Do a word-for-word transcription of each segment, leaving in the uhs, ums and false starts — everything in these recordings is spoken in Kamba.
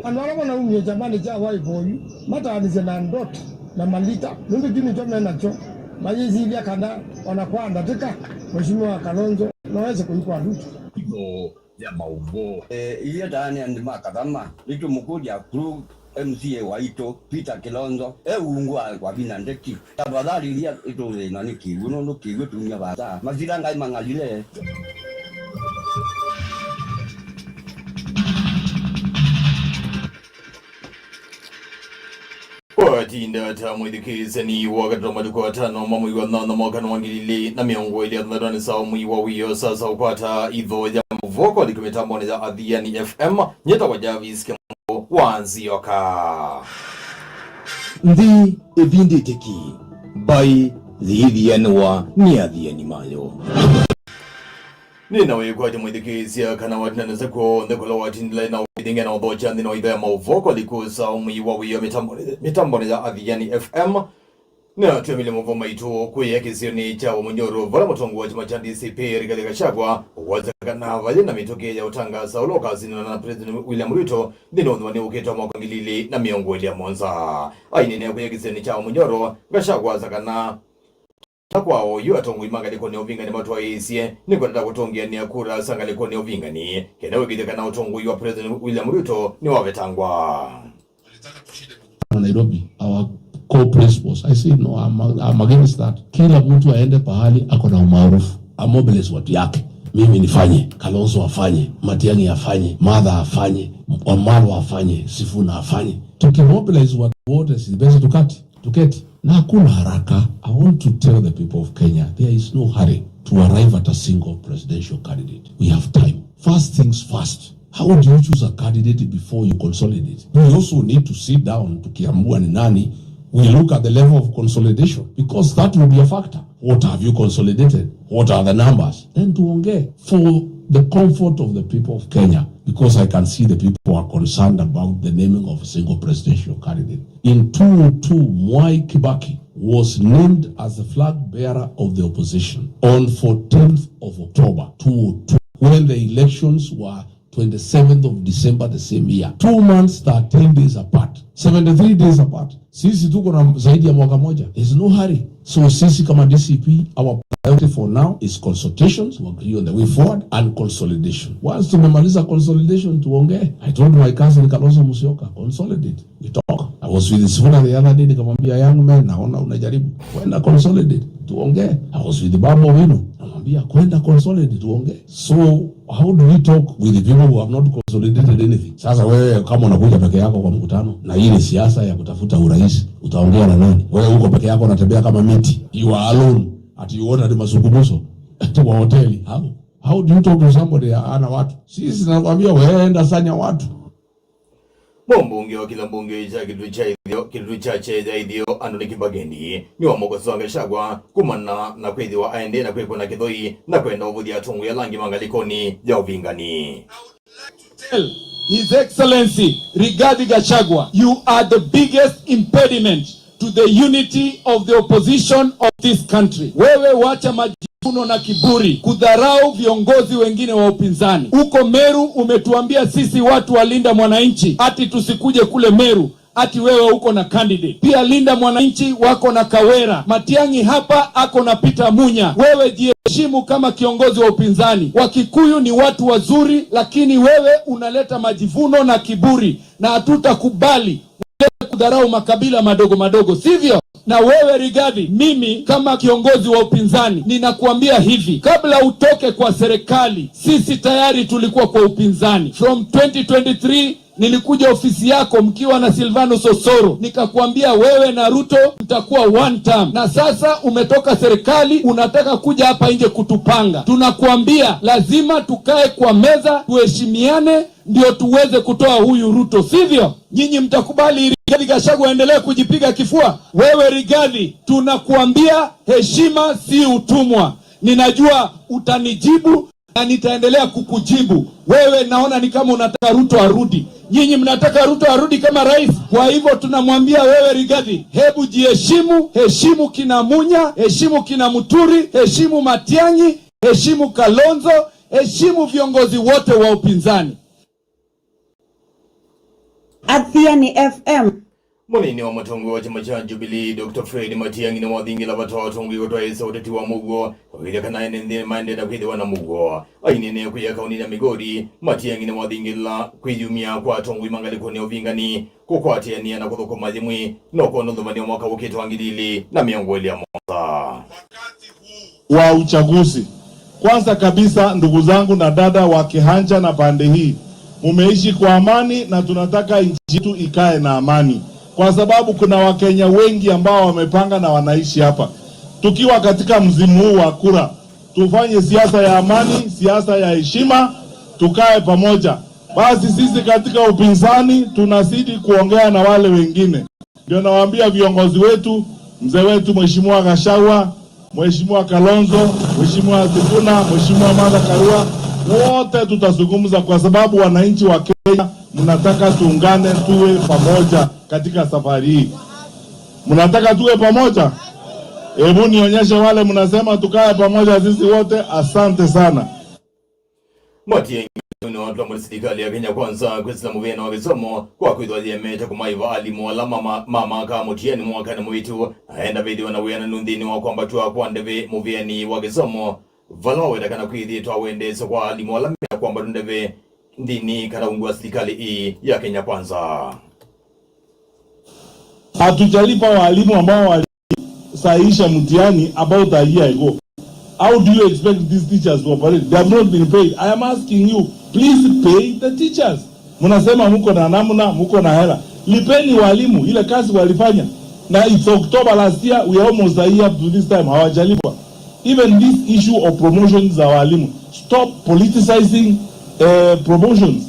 Andũ ala manaumie kyamanĩ kya Wiper oyu mataanisye na ndota na malita, nũndũ kyu nĩkyo me nakyo, mayĩsilya kana o na kwa ndatĩka, Mheshimiwa Kalonzo no ese kũikwa Ruto. Itho ya maũvoo. E, ithyĩ ta aneani ma Kathama, nĩtũmũkũlya Kuru M C A waitũ, Peter Kilonzo, e ungu wa Wavinya Ndeti. Tafadhali, ithyĩ ĩtũthĩna nĩ kĩw'ũ, nũndũ kĩw'ũ tumya vata. Masira Ngai mang'alile. Watinda ta mwĩthukĩĩsya nĩ wakatano matukũ atano ma mwei wa nyanya mwakani wa ngili ilĩ na mĩongo ĩlĩ na thanthatũ, nĩ saa ũmwe wa wĩoo sasa ũkwata itho ya maũvoo kwa likũ mĩtambonĩ ya Athiani F M. Nyĩtawa Jarvis Kĩmũndũ wa Nzioka. Nthĩ ĩvindĩte ki, mbaĩ yĩthianĩwa nĩ athiani mayo. Nĩ na wĩkwatyo mwĩthukĩĩsya kana watindanĩsya kw'onthe kũla watindĩla na ũkĩthing'a na ũthokya nthĩnĩ wa itho ya maũvoo kwa likũ saa ũmwe wa wĩoo mĩtambonĩ, mĩtambonĩ ya Athiani F M. Nĩatw'e mĩlĩ maũvoo maitũ kwĩya kĩsionĩ kya Wamunyoro, vala mũtongoi wa kyama kya D C P Rigathi Gachagua wasya kana vayĩ na mĩtũkĩ ya ũtangaasa ũla ũkasindanwa na President William Ruto nthĩnĩ wa ũthũani ũkĩte wa mwaka ngili ilĩ na mĩongo ĩlĩ na mũonza. Aineenea kwĩya kĩsionĩ kya Wamunyoro, Gachagua asya kana ta kwa oyu, atongoi ma ngalĩkonĩ ya ũvingani matwaĩĩsye nĩ kwenda kũtũngĩanĩa kura sya ngalĩkonĩ ya ũvingani kenda wĩkĩthya kana ũtongoi wa President William Ruto nĩwavetangwa. Na Nairobi, our core principles. I say no, I'm, I'm against that. Kila mtu aende pahali ako na umaarufu, amobilize watu yake. Mimi nifanye, Kalonzo afanye, Matiang'i afanye, Martha afanye, Wamalwa afanye, Sifuna afanye. Tukimobilize watu wote, si basi tukati, tuketi. Na hakuna haraka. I want to tell the people of Kenya, there is no hurry to arrive at a single presidential candidate. We have time. First things first. How do you choose a candidate before you consolidate? We also need to sit down, tukiamua ni nani, we look at the level of consolidation, because that will be a factor. What have you consolidated? What are the numbers? Then tuongee for the comfort of the people of Kenya, because I can see the people are concerned about the naming of a single presidential candidate. In two oh two, Mwai Kibaki was named as the flag bearer of the opposition on fourteenth of October two oh two, when the elections were twenty-seventh of December the same year. Two months, thirteen days apart, seventy-three days apart. Sisi tuko na zaidi ya mwaka moja. There's no hurry. So sisi kama D C P, our priority for now is consultations, we agree on the way forward, and consolidation. Once tumemaliza consolidation, tuongee. I told my cousin Kalonzo Musyoka, consolidate. We talk. I was with Sifuna the other day, nikamwambia, "Young man, naona unajaribu. Kwenda consolidate, tuongee." I was with Babu Owino, namwambia, "Kwenda consolidate, tuongee." So how do we talk with the people who have not consolidated anything? Sasa wewe kama unakuja peke yako kwa mkutano, na hii ni siasa ya kutafuta urais, utaongea na nani? Wewe uko peke yako, unatembea kama miti. You are alone. Ati you want ati mazungumzo. Ati wa hoteli. How? How do you talk to somebody ana watu? Sisi nakwambia, wewe enda sanya watu. Mũmbunge wa kĩla mbunge kya kĩtutu kya ĩtheo, kĩtutu kya kyea ĩtheo, Anthony Kĩmbagendi, nĩwamokosoa Gachagua kumana na kwĩthĩwa aendee na kwĩkũna kĩthoi na kwenda ũvũthya atongoi ala angĩ ma ngalĩkonĩ ya ũvingani. Tell His Excellency Rigathi Gachagua, you are the biggest impediment to the unity of the opposition of this country. Wewe wacha majivuno na kiburi, kudharau viongozi wengine wa upinzani. Uko Meru umetuambia sisi watu wa Linda Mwananchi ati tusikuje kule Meru, ati wewe uko na candidate. Pia Linda Mwananchi wako na Kawera. Matiang'i hapa ako na Peter Munya. Wewe jiheshimu kama kiongozi wa upinzani. Wakikuyu ni watu wazuri, lakini wewe unaleta majivuno na kiburi, na hatutakubali kudharau makabila madogo madogo, sivyo? Na wewe Rigathi, mimi kama kiongozi wa upinzani ninakuambia hivi, kabla utoke kwa serikali, sisi tayari tulikuwa kwa upinzani. From twenty twenty-three nilikuja ofisi yako mkiwa na Silvanus Osoro, nikakuambia wewe na Ruto mtakuwa one term, na sasa umetoka serikali, unataka kuja hapa nje kutupanga. Tunakuambia lazima tukae kwa meza, tuheshimiane, ndio tuweze kutoa huyu Ruto, sivyo? Nyinyi mtakubali Rigathi Gachagua aendelee kujipiga kifua? Wewe Rigathi, tunakuambia heshima si utumwa. Ninajua utanijibu na nitaendelea kukujibu. Wewe naona ni kama unataka Ruto arudi. Nyinyi mnataka Ruto arudi kama rais. Kwa hivyo tunamwambia wewe Rigathi, hebu jiheshimu, heshimu kina Munya, heshimu kina Muturi, heshimu Matiang'i, heshimu Kalonzo, heshimu viongozi wote wa upinzani. Athiani F M. Mũnini wa mũtongoi wa kyama kya Jubilee, Doctor Fred Matiang'i nĩwathingĩla vata wa atongoi kũtwaĩĩsya ũteti wa mũuo, kwĩthĩa kana ene nthĩ maendee na kwĩthĩwa na mũuo. Aineenea kwĩ akaũnti ya Migori, Matiang'i nĩwathingĩla kwĩyumya kwa atongoi ma ngalĩkonĩ ya ũvingani kũkwatĩanĩa na kũthũkũma yĩmwe no kwona ũthũvanĩo mwaka ũkĩte wa ngili ilĩ na mĩongo ĩlĩ na mũonza. Wa uchaguzi. Kwanza kabisa, ndugu zangu na dada wa Kihanja na pande hii, mumeishi kwa amani na tunataka nchi yetu ikae na amani, kwa sababu kuna Wakenya wengi ambao wamepanga na wanaishi hapa. Tukiwa katika msimu huu wa kura, tufanye siasa ya amani, siasa ya heshima, tukae pamoja. Basi sisi katika upinzani tunazidi kuongea na wale wengine. Ndio nawaambia viongozi wetu, mzee wetu Mheshimiwa Gachagua, Mheshimiwa Kalonzo, Mheshimiwa Sifuna, Mheshimiwa Martha Karua, wote tutazungumza kwa sababu wananchi wa Kenya mnataka tuungane, tuwe pamoja katika safari hii. Mnataka tuwe pamoja? Hebu nionyeshe wale mnasema tukae pamoja sisi wote. Asante sana. Matiang'i nĩwatũla mũtĩ silikalĩ ya Kenya Kwanza kwĩsĩla mũvĩanĩ wa kĩsomo kwa kwĩthwa yĩemete kũmaĩva alimũ ala mama- mamaakaa mũtiani mwakanĩ mũvĩtu, na enda vethĩwa na wĩananu nthĩnĩ wa kwambatw'a kwa ndeve mũvĩanĩ wa kĩsomo, vala waweta kana kwĩthĩĩtwa wendeesyo kwa alimũ ala mena kwambatw'a ndeve nthĩnĩ kana ungu wa silikalĩ ĩĩ ya Kenya Kwanza. Hatujalipa walimu ambao walisahihisha mtihani about a year ago. How do you expect these teachers to operate? They have not been paid. I am asking you, please pay the teachers. Mnasema mko na namna, mko na hela. Lipeni walimu ile kazi walifanya. Na it's October last year, we are almost a year up to this time, hawajalipwa. Even this issue of promotions za walimu, stop politicizing uh, promotions.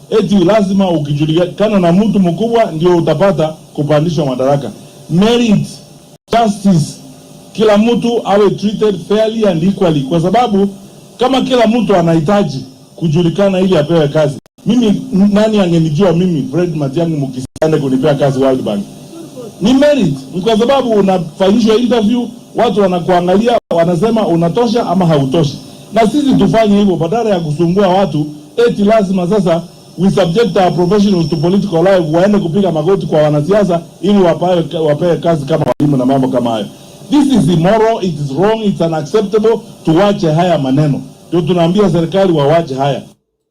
Eti lazima ukijulikana na mtu mkubwa ndio utapata kupandishwa madaraka. Merit, justice, kila mtu awe treated fairly and equally, kwa sababu kama kila mtu anahitaji kujulikana ili apewe kazi, mimi, nani angenijua mimi Fred Matiang'i mkisiende kunipea kazi World Bank? Ni merit, ni kwa sababu unafanyishwa interview, watu wanakuangalia, wanasema unatosha ama hautoshi. Na sisi tufanye hivyo, badala ya kusumbua watu eti lazima sasa we subject our professionals to political life, waende kupiga magoti kwa wanasiasa ili wapewe, wapewe kazi kama walimu na mambo kama hayo. This is immoral, it is wrong, it's unacceptable. Tuwache haya maneno, ndio tunaambia serikali wawache haya.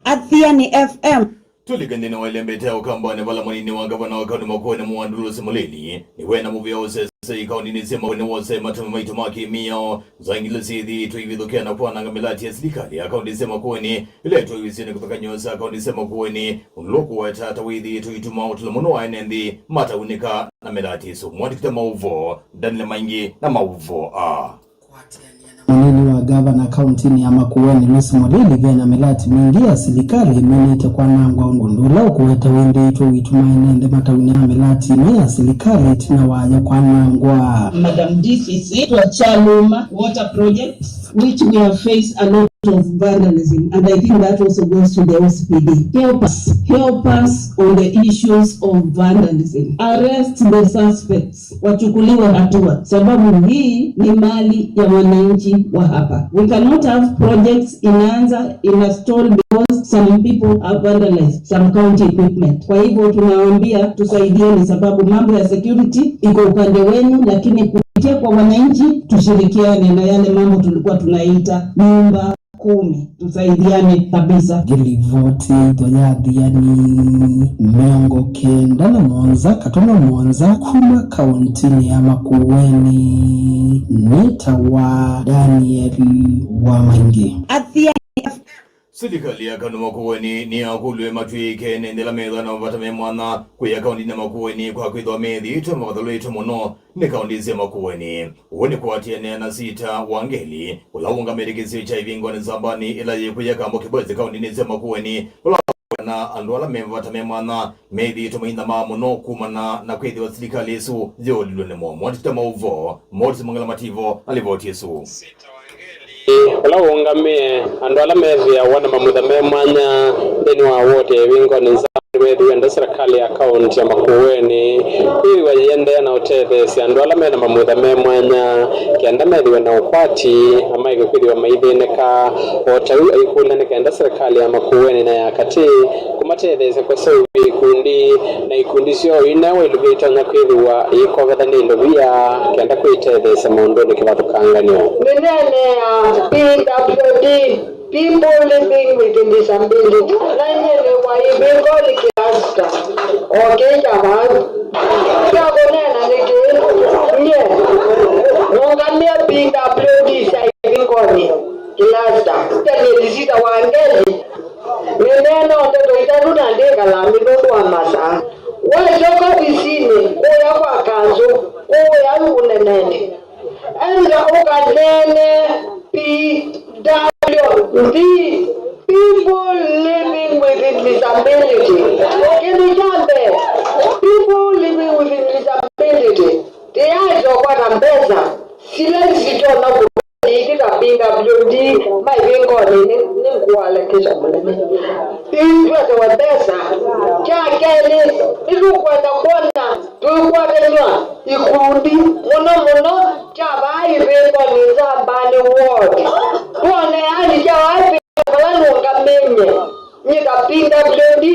Athiani F M. Tũlike nthĩnĩ wa ĩlembete ya Ũkambanĩ, vala mũnini wa ngavana wa kaũnti Makueni, Mũandulusi Mũlili, nĩwena mũvĩa ũsese ikaũntinĩ sya Makueni wose matũme maitũ ma kĩmĩao. Nzangile syĩthĩĩtwe ivithũkĩa na kwananga mĩlati ya silikalĩ ya kaũnti sya Makueni, ĩla ĩtwaĩĩsye nĩ kũthũkany'a ũsese wa kaũnti sya Makueni, ũndũ ũla ũkũweta ta wĩthĩĩtwe ũituma ũtalo mũno wa ene nthĩ mataunĩka na mĩlati ĩsu. Mwandĩki ta maũvoo Daniel Maingi na maũvoo a. Mũnini wa ngavana kaũntinĩ ya Makueni, Lucy Mũlili, vena mĩlati mingĩ ya silikalĩ ĩminĩte kwanangwa, ũndũ ũla ũkũweta wĩthĩĩtwe ũituma ene nthĩ mataunĩka na mĩlati ĩno ya silikalĩ ĩtina wayo kwanangwa. Madam D C C, to Chaluma water project, which we have faced a lot of vandalism, and I think that also goes to the O C P D. Help us, help us on the issues of vandalism. Arrest the suspects, wachukuliwe hatua, sababu hii ni mali ya wananchi wa hapa. We cannot have projects inaanza, ina stall because some people have vandalized some county equipment. Kwa hivyo tunawaambia tusaidieni, sababu mambo ya security iko upande wenu, lakini kupitia kwa wananchi tushirikiane na yale mambo tulikuwa tunaita nyumba kumi, tusaidiane kabisa. Ngĩlivoti ya Athiani mĩongo kenda na mũonza katono mũonza kuma kaũntinĩ ya Makueni, nĩtawa Daniel wa Maingi. Athiani F M. Silikalĩ ya kaũnti Makueni nĩyakũlw'e matw'ĩke nĩ nthĩ ĩla methĩwa na mavata me mwanya kwĩ akaũntinĩ ya Makueni kwa kwĩthĩwa methĩĩtwe mavathalũĩtwe mũno nĩ kaũnti sya Makueni. Ũu nĩ kũatĩanĩa na Sita Wangeli, ũla ũũngamĩte kĩsio kya Ivingoni Nzambani, ĩla yĩ kũya Kambo Kĩbwezi, kaũntinĩ sya Makueni, ũla wakwona andũ ala me vata me mwanya methĩĩtwe maithamaa mũno kumana na kwĩthĩwa silikalĩ ĩsu yĩũlilwe nĩ mo. Mwandĩki ta maũvoo Morris Mwangala Mativo na livoti ĩsu. Ũla ũũngamĩe andũ ala methĩawa na mamutha me mwanya nthĩnĩ wa woti ya Ivingoni Nzambani. nĩweethĩwa enda serikali ya kaunti ya Makueni kwĩthĩwa yĩendeea na ũtetheesya andũ ala me na mamutha me mwanya, kenda methĩwe na ũkwati na maeke kwĩthĩwa maithĩnĩka. O ta ũu aikũlya nĩ kenda serikali ya Makueni na ya katĩ kũmatetheesya kũseũvya ikundi, na ikundi syoo inewa iluvya itonya kwĩthĩwa iikovetha nĩ ilovia kenda kwĩtetheesya maũndũnĩ kĩvathũkanganyo. Mĩneenea P W D, People Living with Disability, na nyie nĩ wa ivingoni cluster, o kĩĩ kya vau. Kya kũneena nĩ kĩĩ, nyie nũngamĩe P W D sya ivingoni cluster, Daniel Sita Wangeli. Nĩneena ndeto itatũ na ndĩkalaa mĩthũndu wa masaa. Wasyoka ovisinĩ, kũya kwa kanzũ, kũya ũnenenĩ, enda ũkaneene P W D, People Living with Disability. Kĩndũ kya mbee, People Living with Disability tĩyaaĩsa ũkwata mbesa sila sitonya kũ- Ĩndĩ ta P W D ma ĩvingonĩ nĩ, nĩ ngũalekesya mũnene. Itwete wa mbesa. Kya kelĩ, nĩtũkwenda kwona tũikwatany'a ikundi mũno mũno kya vaa ĩvingonĩ Nzambanĩ ward. Twone yani kya vaa ĩvingo vala nũngamĩmye. Nyie ta P W D,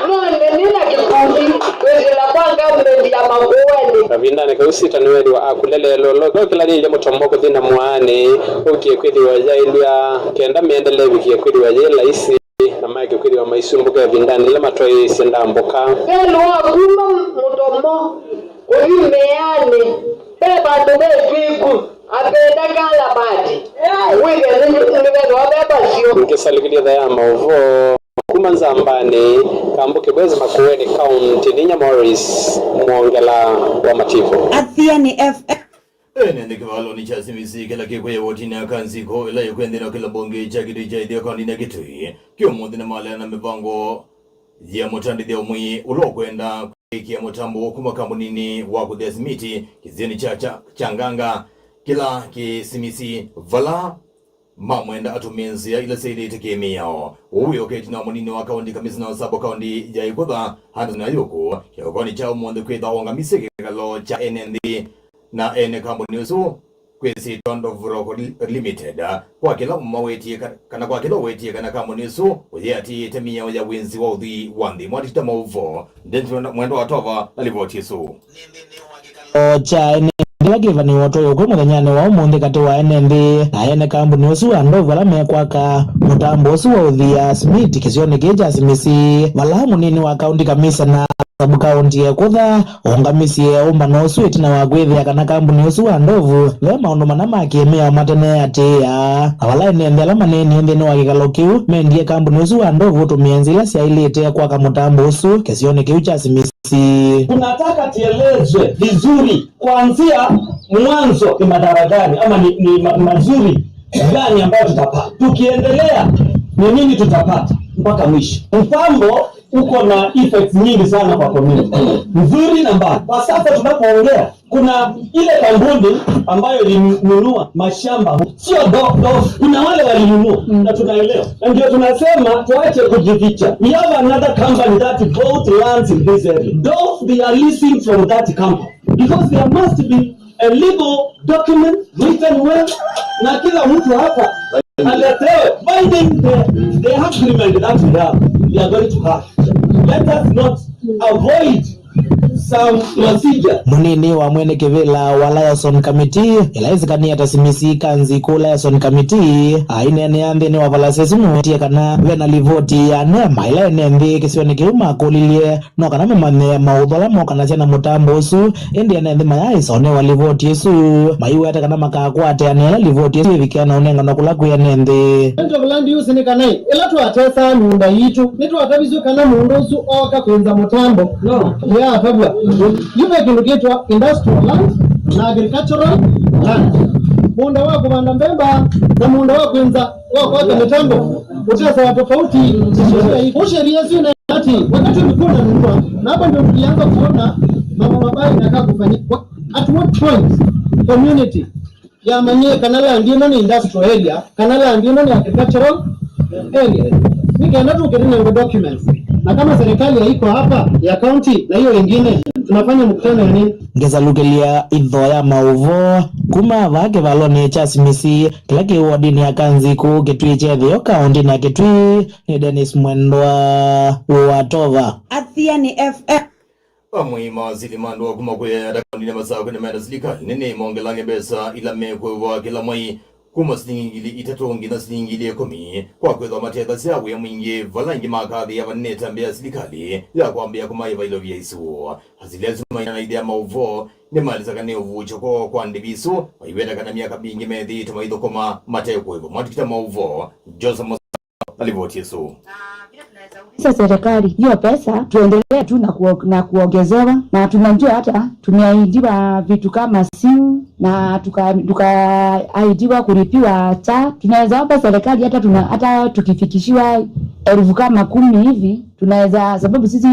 no nĩ na kĩkundi kwĩsĩla kwa ngavumenti ya Makueni. Kavindanĩ kau Sita nĩweethĩwa akũlya lelolo, no kĩla yĩilye mũtomo kũthi na mwaanĩ ũkie kwĩthĩwa yaĩlw'a, kenda mĩendele ĩvikie kwĩthĩwa yĩ laisi, na maeke kwĩthĩwa maisumbũka ĩvindanĩ yĩla matwaĩĩsye ndambũka. Petelo wa kuma mũtomo kũthi mĩanĩ, ve vandũ vetw'ĩku. Apenda kalabati. Wĩthĩa nĩ, nĩvethĩwa ve vasyo. Nĩkĩsalĩkĩlye thaa ya maũvoo kuma Nzambanĩ, Kambũkĩ Bwezi, Makueni County, ninya Morris Mwongela wa Mativo. Athiani F M. Ene nĩ kĩvalonĩ kya simisi kĩla kĩkwĩa wotini ya Kanziko ĩla ĩkwendela kĩla mbunge kya Kitui kya ĩtheo kaũntĩnĩ ya Kitui. Kĩ ũmũnthĩ nĩmaleana na mĩvango ya mũtandĩthya ũmwe ũla ũkwenda kwĩkĩa mũtambo kuma kambuninĩ wa kũthĩa simiti kĩsionĩ kya, kya, kya Nganga kĩla kĩ simisi vala mamwenda atũmĩe nzĩa ila syaĩlĩte kĩ-mĩao. Ũu wĩoketye na mũnini wa kaũntĩ, kamisina wa sub kaũntĩ ya Ĩkũtha, Anderson Ayuku, kĩokonĩ kya ũmũnthĩ kwĩtha ũngamisye kĩkalo kya ene nthĩ na ene kambuni ũsu kwĩsĩtwa Ndovu Rock Limited, kwa kĩla mawetie ka-, kana kwa kĩla ũwetie kana kambuni ũsu ũyĩatĩĩte mĩao ya wĩnzi wa ũthwii wa nthĩ. Mwandĩki ta maũvoo, Dennis Mwenda wa Tova na livoti ĩsu. O kya ene nthĩ kĩla kĩvanĩwa ũtwaĩo kwĩ mũthenyanĩ wa ũmũnthĩ katĩ wa ene nthĩ na ene kambuni ũsu wa Ndovu ala mekwaka mũtambo ũsu wa ũthia simiti kĩsionĩ kĩĩ kya simisi, vala mũnini wa kaũntĩ, kamisena, sub kaũntĩ ya Ĩkũtha ũngamisye ũmbano ũsu ĩtina wa kwĩthĩa kana kambuni ũsu wa Ndovu ve maũndũ mana ma kĩ-mĩao mateneeatĩĩa. Na vala ene nthĩ ala maneenie nthĩnĩ wa kĩkalo kĩu mendie kambuni ũsu wa Ndovu ũtũmĩe nzĩa ila syaĩlĩte kwaka mũtambo ũsu kĩsionĩ kĩu kya simisi. Tunataka tielezwe vizuri kuanzia mwanzo ni madhara gani ama ni, ni ma-, mazuri gani ambayo tutapata. Tukiendelea ni nini tutapata mpaka mwisho. Mtambo uko na effects nyingi sana kwa community. Nzuri na mbaya. Kwa sasa tunapoongea, kuna ile kampuni ambayo ilinunua mashamba, sio do, do, kuna wale walinunua, na tunaelewa. Na ndio tunasema tuache kujificha. We have another company that bought lands in this area. Those they are leasing from that company. Because there must be a legal document written well, na kila mtu hapa aletewe binding the, the agreement that we have, we are going to have. Let us not avoid some procedure. Mũnini wa mwene kĩvĩla wa Liaison Committee, ĩla ĩsikanĩe ta simisi kanzi kũ Liaison Committee, aineenea nthĩnĩ wa valasi ĩsu nĩwetie kana ve na livoti ya nema ĩla ene nthĩ kĩsionĩ kĩu makũlilye no kana mamanye maũthũ ala mokanasya na mũtambo ũsu, ĩndĩ ene nthĩ mayaaĩsa ũnewa livoti ĩsu, maiweta kana makakwateanĩa ĩla livoti ĩsu yĩvikĩa na ũnenganwa kũla kwĩ ene nthĩ. Land use nĩ kana ĩla twatesaa mĩũnda yitũ, nĩtwatavisye kana mũndũ ũsu ooka kwĩnza mũtambo. No. Nĩyatavw'a. Yu ve kĩndũ kĩtwa industrial land na agricultural land. Mũũnda wa kũvanda mbemba na mũũnda wa kwĩnza wa kwaka mĩtambo ũtesawa tofauti. Ũsheria ĩsu ati wakati ulikuwa unanunua, na hapo ndio tulianza kuona mambo mabaya inakaa kufanyika. At what point community yamanyie kana land ĩno nĩ industrial area, kana land ĩno nĩ agricultural area? Nĩ kenda tũkĩte na documents. Na kama serikali haiko hapa ya county na hiyo ingine, tunafanya mkutano ya nini? Ngesalukĩlya itho ya maũvoo kuma vaa kĩvalonĩ kya Simisi kĩla kĩ wodinĩ ya Kanziku, Kĩtwii kya Ĩtheo, kaũntĩnĩ ya Kĩtwii. Nĩ Dennis Mwendwa wa Tova. Athiani F M. Amwe ma asili ma andũ kuma kũya ya kaũntĩnĩ ya Masakũ nĩmeenda silikalĩ nene ĩmongelange mbesa ila mekũĩvwa kĩla mwei, kuma silingi ngili itatũ nginya silingi ngili ĩkũmi, kwa kwĩthwa matethasya wĩa mwingĩ, vala aingĩ makathĩa vanene ĩtambya ya silikalĩ ya kwambĩĩa kũmaĩva ilovia isu. Asili asu maineena na itho ya maũvoo nĩmaelesya kana nĩ ũvuũkyo kwoo kwa ndĩvi isu, maiweta kana myaka mingĩ methĩĩtwe maithũkũma mate kũĩvwa. Mwandĩki ta maũvoo Joseph Musa na livoti ĩsu. Sasa serikali, hiyo pesa tuendelee tu na kuo-, na kuongezewa, na tunajua hata tumeahidiwa vitu kama simu na tuka-, tukaahidiwa kulipiwa cha. Tunaweza omba serikali hata tuna-, hata tukifikishiwa elfu kama kumi hivi, tunaweza, sababu sisi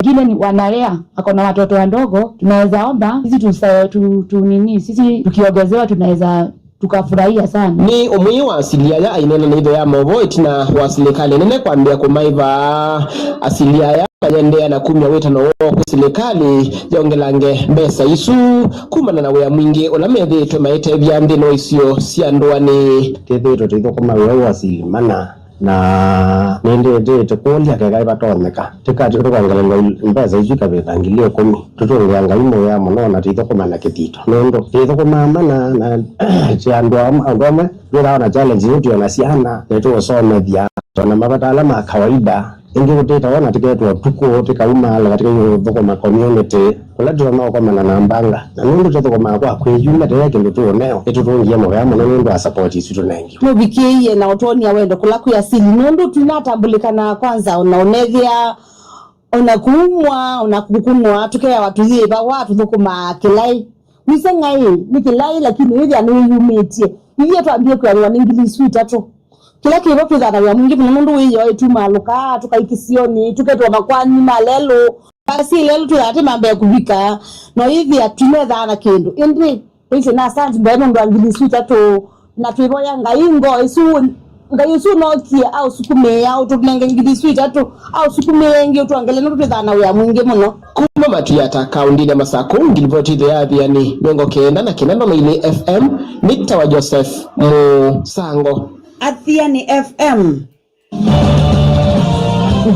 wengine ni wanalea, wako na watoto wadogo, tunaweza omba sisi tusa-, tu, tu nini, sisi tukiongezewa tunaweza tukafurahia sana. Nĩ ũmwe wa asili aya aineena na itho ya maũvoo ĩtina wa silikalĩ nene kwambĩĩa kũmaĩva. Asili aya mayendeea na kumya wĩtano woo kwĩ silikalĩ yongelange mbesa isu kumana na wĩa mwingĩ ũla methĩĩtwe maitethya nthĩnĩ wa isio sya ndũanĩ. Twĩthĩĩtwe tũithũkũma wĩa ũũ asili mana, na nĩndĩtĩte kũlya keka ĩvatonyeka tĩkati tũkongelelwa mbesa isu ikavĩta ngili ĩkũmi. Tũtũngĩa Ngai mũvea mũno na tũithũkũma na kĩthito, nũndũ tũithũkũmaa mana na ti andũ am-, andũ amwe twĩthawa na challenge ĩyo, twĩ na syana, nĩtũũsomethya, twĩ na mavata ala ma kawaida. Ĩngĩ kũtĩtawa na tĩketwa ũtukũ, tĩkauma ala tĩkaithũkũma community kũla tũtonya ũkomana na mbanga. Na nũndũ tũthũkũmaa kwa kwĩyumya, tũya kĩndũ tũũneo, nĩtũtũngĩe mũvea mũno nũndũ wa support isu tũnengiwe. Nũvikĩĩie na ũtwonia wendo kũla kwĩ asili, nũndũ tũinatambũlĩkanaa kwanza, ona ũnethĩa, ona kũumwa, ona kũkũnwa, tũkeawa tũyĩva wa tũthũkũmaa kĩlaĩ. Wĩsĩ ng'aĩ nĩ kĩlaĩ, lakini wĩthĩa nĩwĩyumĩtye. Ithyĩ twambie kwĩanĩwa nĩ ngili isu itatũ. Kĩla kĩvo twĩthaa na wĩa mwingĩ mũno, nũndũ wĩoo ĩtumaalũkaa, tũkai kĩsionĩ, tũketwa makwani ma lelũ. Basi lelũ twĩthaa tĩ mambee kũvika, no yĩthĩa tũmethaa na kĩndũ. Ĩndĩ ĩsĩ na asanti mbaĩ nũndũ wa ngili isu itatũ, na twĩvoya Ngai ngoo ĩsu, Ngai ũsu ũnokie aũsukumĩĩa, ũtũnenge ngili isu itatũ, aũsukumĩĩe ĩngĩ ũtwongele nũndũ twĩthaa na wĩa mwingĩ mũno. Kuma Matuiata, kaũndĩnĩ ya Masakũ, ngilivoti ithe ya Athiani mĩongo kenda na kenda ndono ilĩ F M, nĩ tawa Joseph Mũsango. Athiani F M.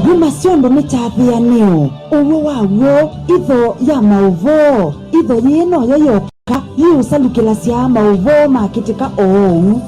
Kuma syonthe nĩ kyathĩanĩo, ũw'o wa w'o, itho ya maũvoo, itho yĩĩ noyo yoka yĩũsalukĩlasya maũvoo makĩtĩka oou.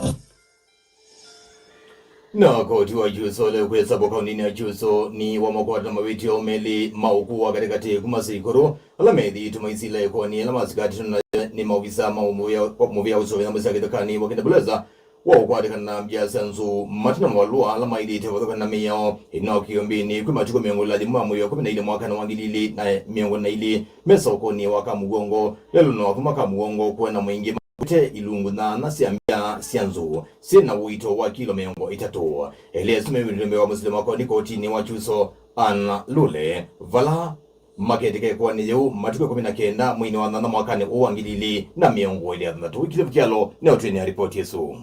Na koti wa Kyuso ũla wĩ Sabo kaũndĩnĩ ya Kyuso nĩwamakwata na mawĩtyo melĩ ma ũkũũ wa katĩkatĩ kuma Seikũrũ, ala methĩĩtwe maisila ĩkoani ĩla masikatĩtwe nayo nĩ maovisa ma mũvĩa, mũvĩa ũsũvĩa nyamũ sya kĩthekanĩ wa Kenya Buleza wa ũkwatĩkana na mbya sya nzũũ matina mavalũa ala maĩlĩte kũthokana na mĩao ĩno kĩũmbĩnĩ kwĩ matukũ mĩongo ĩlĩ na yĩmwe ma mwei wa kũmi na ilĩ mwakanĩ wa ngili ilĩ na mĩongo ĩlĩ na ilĩ me sokonĩ wa Kamũgongo lelũnĩ wa kuma Kamũgongo kwena mũingĩ. Kũte ilungu nyanya sya mbya sya nzũũ syĩ na ũito wa kilo mĩongo ĩtatũ. Elĩ asu mew'ĩlile mbee wa mũsili makoni kotinĩ wa Kyuso Ann Lule, vala maketĩka ĩkoani yĩu matukũ ĩkũmi na kenda mweinĩ wa nyanya mwakanĩ ũũ wa ngili ilĩ na mĩongo ĩlĩ na thanthatũ. Wycliffe Kyalo nĩũtwĩnĩa ripoti ĩsu.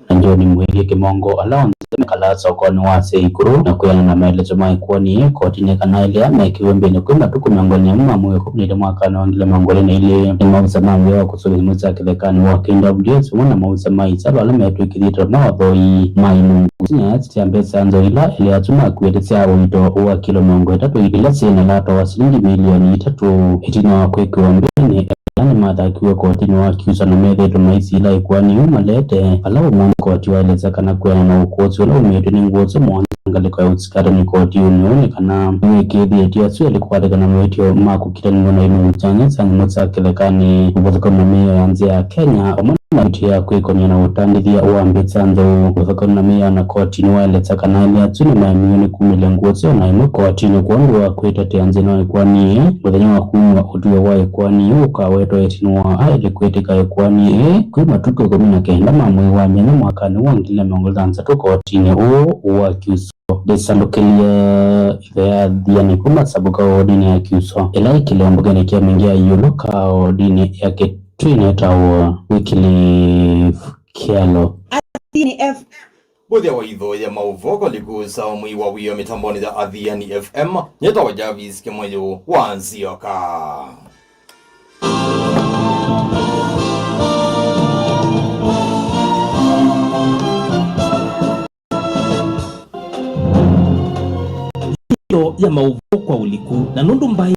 Na John Mũilyĩ Kĩmongo, ala onthe mekalaa sokonĩ wa Seikũrũ, na kwĩana na maeleso ma ĩkoani yĩĩ kotinĩ kana elĩ aa mekiwe mbĩnĩ kwĩ matukũ mĩongo ĩlĩ na ĩmwe ma mwei wa ĩkũmi na ilĩ mwakanĩ wa ngili mĩongo ĩlĩ na ilĩ, nĩ maovisa ma wĩa wa kũsũvĩa nyamũ sya kĩthekanĩ wa K W S vamwe na maovisa ma isalo ala metw'ĩkĩthĩtwe ma ũthoi ma ilungu sya mbesa nzũũ ila elĩ asu makuĩte sya ũito wa kilo mĩongo ĩtatũ ila syĩ na lato wa silingi milioni itatũ. Ĩtina wa kwĩkĩwa mbĩnĩ, ela nĩmathakiwe kotinĩ wa Kyuso na methĩĩtwe maisila ĩkoani yĩu malete vala ũmũnthĩ koti waelesya kana kwĩana na ũkũsĩ ũla umĩtw'e nĩ ngũsĩ mũonza ngalĩko ya ũsikatani kotinĩ ũũ nĩ kana nĩwĩkĩĩthĩtye asu elĩ kũkwatĩkana na mawĩtyo ma kũkitanĩw'a na ilungu kyanya sya nyamũ sya kĩthekanĩ, ũvathũkany'o na mĩao ya nzĩa ya Kenya, vamwe na mĩtĩ ya kwĩkony'a na ũtandĩthya wa mbesa nzũũ. Ũvathũkany'o na mĩao na koti nĩwaelesya kana elĩ asu nĩmaemiwe nĩ kumĩlya ngũsĩ o na ĩmwe kotinĩ kwondũ wa kwĩtetea nthĩna wa ĩkoani ĩĩ. Mũthenya wa kumw'a ũtw'ĩo wa ĩkoani ĩĩ ũkawetwa ĩtina wa aĩlĩ kwĩtĩka ĩkoani ĩĩ kwĩ matukũ ĩkũmi na kenda ma mwei wa nyanya mwakanĩ wa ngili na mĩongo ĩlĩ na thanthatũ kotinĩ ũũ wa Kyuso. Ndĩsalukĩlye ithe ya Thiani kuma Sabuka wodinĩ ya Kyuso ĩla ĩkĩlĩwa mbungenĩ kya Mwingi ya ĩũlũ kaodinĩ ya Kĩtwinĩ tawa Wycliffe Kyalo. Athiani F M. Kũthya wa itho ya maũvoo kwa liku saa ũmwe wa wĩo mĩtambonĩ ya Athiani F M, nyĩtawa Jarvis Kĩmũyũ wa Nzioka. Ĩndo ya maũvoo kwa ũliku, na nũndũ mbaĩ